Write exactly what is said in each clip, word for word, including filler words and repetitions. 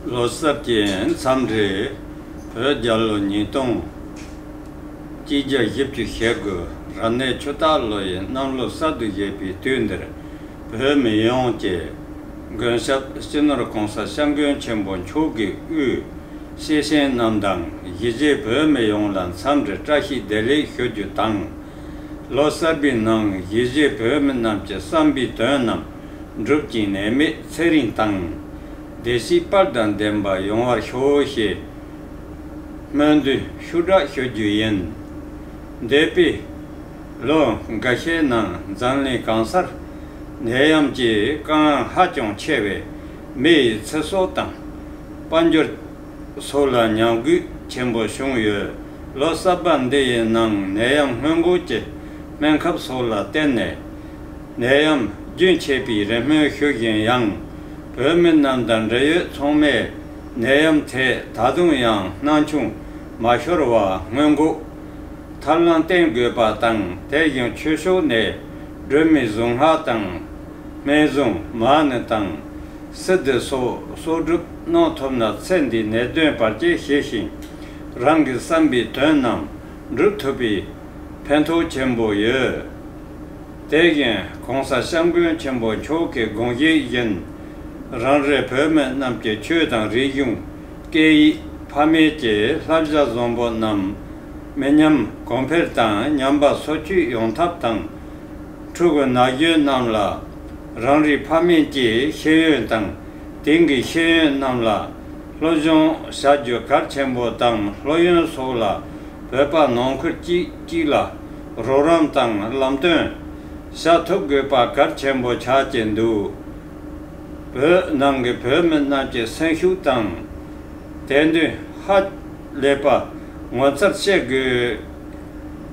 ལོ་གསར་གྱི་མཚམས་རེ། བོད་རྒྱལ་ལོ་ཉིས་སྟོང་གཅིག་བརྒྱ་བཞི་བཅུ་ཞེ་དགུ་རབ་གནས་ཆུ་སྟག་ལོ་ཡི་གནམ་ལོ་གསར་དུ་བཞད་པའི་དུས་འདིར། བོད་མི་ཡོངས་ཀྱི་མགོན་སྐྱབས་སྤྱི་ནོར་༸གོང་ས་༸སྐྱབས་མགོན་ཆེན་པོ་མཆོག་གི་དབུས་སྐྱེས་ཆེན་རྣམས་དང་གཞིས་བྱེས་བོད་མི་ཡོངས་ལ་འཚམས་འདྲི་བཀྲ་ཤིས་བདེ་ལེགས་ཞུ་རྒྱུ་དང་། ལོ་གསར་པའི་ནང་གཞིས་བྱེས་བོད་མི་རྣམས་ཀྱི་བསམ་པའི་དོན་རྣམས་འགྲུབ་ཅིང་ནད་མེད་ཚེ་རིང་དང་། བདེ་སྐྱིད་དཔལ་དང་ལྡན་པ་ཡོང་བར་ཤོག་ཞེས་སྨོན་འདུན་ཤུགས་དྲག་ཞུ་རྒྱུ་ཡིན། འདས་པའི་ལོ་འགའ་ཤས་ནང་འཛམ་གླིང་གང་སར་ནད་ཡམས་ཀྱི་དཀའ་ངལ་ཧ་ཅང་ཆེ་བས། མི་ཡི་ཚེ་སྲོག་དང་དཔལ་འབྱོར་སོགས་ལ་ཉམས་རྒུད་ཆེན་པོ་བྱུང་ཡོད། ལོ་གསར་པ་འདི་ཡི་ནང་ནད་ཡམས་སྔོན་འགོག་གི་སྨན་ཁབ་སོགས་ལ་བརྟེན་ནས་ནད་ཡམས་རྒྱུན་ཆད་པའི་རེ་སྨོན་ཞུ་བཞིན་ཡང་། བོད་མི་རྣམས་དང་འབྲེལ་ཡོད་ཚང་མས་ནད་ཡམས་ཐད་ད་དུང་ཡང་སྣང་ཆུང་མ་ཤོར་བར་སྔོན་འགོག་ཐབས་ལམ་བསྟེན་དགོས་པ་དང་། དེ་བཞིན་ཆོས་ཕྱོགས་ནས་སྒྲོལ་མའི་གཟུངས་སྔགས་དང་། སྨན་གཟུངས་མ་ཎི་དང་། སིདྡྷི་སོགས་གསོག་སྒྲུབ་གནང་ཐུབ་ན་ཚེ་འདིའི་ནད་གདོན་བར་ཆད་ཞི་ཞིང་། རང་གི་བསམ་པའི་དོན་རྣམས་འགྲུབ་ཐུབ་པའི་ཕན་ཐོགས་ཆེན་པོ་ཡོད། དེ་བཞིན་༸གོང་ས་༸སྐྱབས་མགོན་ཆེན་པོ་མཆོག་གི་དགོངས་བཞེད་བཞིན། རང་རེ་བོད་མི་རྣམས་ཀྱི་ཆོས་དང་རིག་གཞུང་། སྐད་ཡིག་ཕ་མེས་ཀྱི་བསླབ་བྱ་བཟང་པོ་རྣམས་མི་ཉམས་གོང་འཕེལ་དང་། ཉམས་པ་སོར་ཆུད་ཡོང་ཐབས་དང་། ཕྲུ་གུ་ན་གཞོན་རྣམས་ལ་རང་རེའི་ཕ་མེས་ཀྱི་ཤེས་ཡོན་དང་། དེང་གི་ཤེས་ཡོན་རྣམས་ལ་སློབ་སྦྱོང་བྱ་རྒྱུ་གལ་ཆེན་པོ་དང་། སློབ་ཡོན་སོགས་ལ་བོད་པ་ནང་ཁུལ་གཅིག་གཅིག་ལ་རོགས་རམ་དང་ལམ་སྟོན་བྱ་ཐུབ་དགོས་པ་གལ་ཆེན་པོ་ཆགས་ཀྱི་འདུག་བོད་ནང་གི་བོད་མི་རྣམས་ཀྱི་སེམས་ཤུགས་དང་། དད་འདུན་ཧ་ལས་པ་ངོ་མཚར་བྱེད་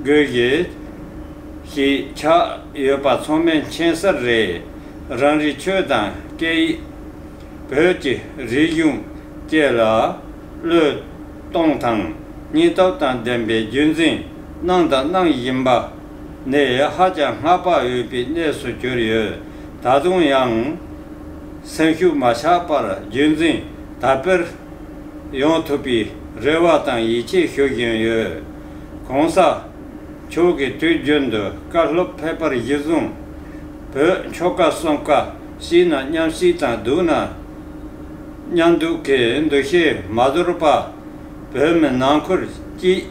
དགོས་དགོས་ཞེས་ཤིག་ཆགས་ཡོད་པ་ཚང་མས་མཁྱེན་གསལ་རེད། རང་རེའི་ཆོས་དང་སྐད་ཡིག་བོད་ཀྱི་རིག་གཞུང་བཅས་ལ་བློས་གཏོང་དང་སྙིང་སྟོབས་དང་ལྡན་པའི་རྒྱུན་འཛིན་གནང་དང་གནང་བཞིན་པ་ནི་ཧ་ཅང་བསྔགས་པ་འོས་པའི་གནས་སུ་གྱུར་ཡོད། ད་དུང་ཡང་སེམས་ཤུགས་མ་ཆག་པར་རྒྱུན་འཛིན་དར་སྤེལ་ཡོང་ཐུབ་པའི་རེ་བ་དང་ཡིད་ཆེས་ཞུ་བཞིན་ཡོད། ༸གོང་ས་མཆོག་གིས་དུས་རྒྱུན་དུ་བཀའ་སློབ་ཕེབས་པར་གཞི་བཟུང་། བོད་ཆོལ་ཁ་གསུམ་ཀ་གཅིག་ན་མཉམ་གཤིས་དང་། སྡུག་ན་མཉམ་སྡུག་གི་འདུ་ཤེས་མ་དོར་བར་བོད་མི་ནང་ཁུལ་གཅིག་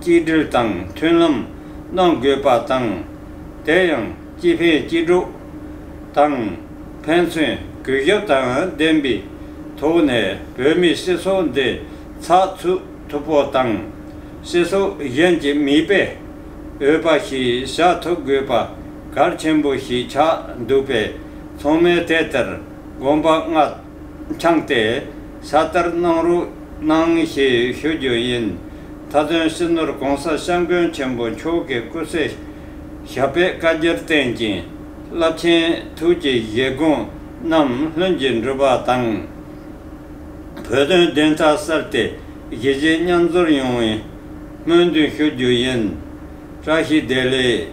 གཅིག་སྒྲིལ་དང་མཐུན་ལམ་གནང་དགོས་པ་དང་། དེ་ཡང་སྤྱི་ཕན་སྤྱི་སྒྲོག་དང་ཕན་ཚུན་གུས་ཞབས་དང་ལྡན་པའི་ཐོག་ནས་བོད་མིའི་སྤྱི་ཚོགས་འདི་ཚགས་ཚུད་ཐུབ་པོ་དང་། སྤྱི་ཚོགས་གཞན་གྱི་མིག་དཔེ་འོས་པ་ཞིག་བཞག་ཐུབ་དགོས་པ་གལ་ཆེན་པོ་ཞིག་ཆགས་འདུག་པས། ཚང་མས་དེ་ལྟར་དགོངས་པ་མངའ་འཆང་སྟེ་ཕྱག་བསྟར་གནང་རོགས་གནང་ཞེས་ཞུ་རྒྱུ་ཡིན། མཐའ་དོན་སྤྱི་ནོར་༸གོང་ས་༸སྐྱབས་མགོན་ཆེན་པོ་མཆོག་གི་སྐུ་ཚེ་ཞབས་པད་བསྐལ་བརྒྱར་བརྟན་ཅིང་། རླབས་ཆེན་ཐུགས་ཀྱི་བཞེད་དགོངས་རྣམས་ལྷུན་གྱིས་འགྲུབ་པ་དང་། བོད་དོན་བདེན་མཐའ་གསལ་ཏེ་གཞིས་བྱེས་མཉམ་འཛོམས་ཡོང་བའི་སྨོན་འདུན་ཞུ་རྒྱུ་ཡིན། བཀྲ་ཤིས་བདེ་ལེགས།